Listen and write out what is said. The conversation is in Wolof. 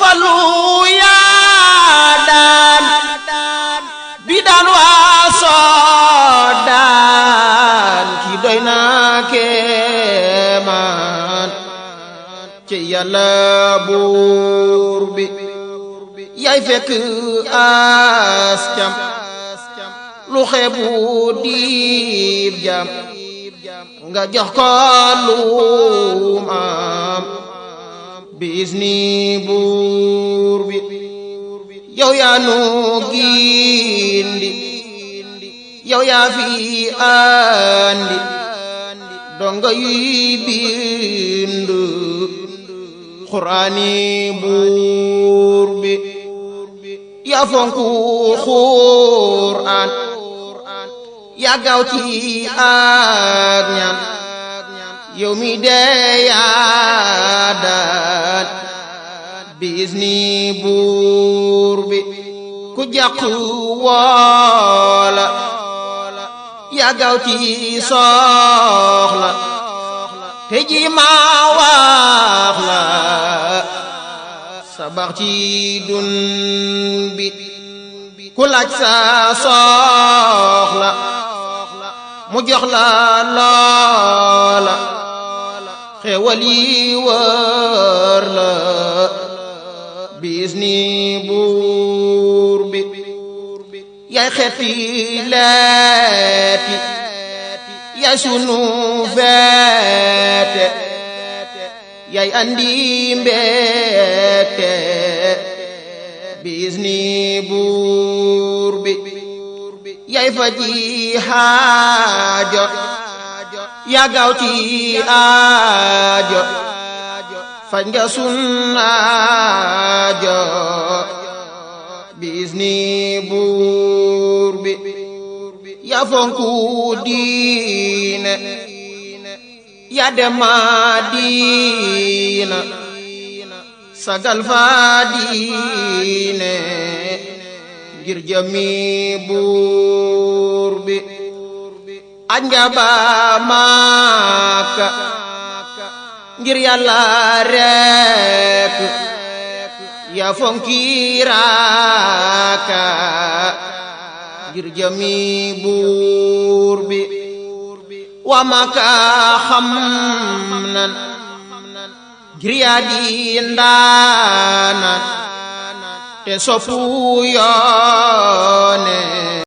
falu yaa daan bi daan waasoo daan ki doy na kéemaan ci Yàlla buur bi yaay fekk as cam lu xeebu diib jam nga jox ko lum am biizni buur bi yow yaa nu gindi yow yaa fi andi donga yuy bind Qur'aani buur bi yaa fonku Qur'aan yaa gaaw ci ak ñaan yow mi dee yaa daan biizni buur bi ku jàq woola yaa gaaw ci soxla te ji ma wax la sabax ci dun bi ku laaj sa soxla mu jox la loola xéewal yi wër la biizni buur bi yaay xeeti leeti yaay sunu feete yaay andi mbeete biizni buur bi yaay faji haajo yaa gaaw ci aajo faj nga sun aajo biizni buur bi yaa fonku diine yaa dem Madina sagal fa diine ngir jëmi buur bi aj nga ba Makka ngir Yàlla rekk yaa fonki raaka ngir jëmi buur bi wa Makka xam nan ngir yaa di ndaana te soppu yoone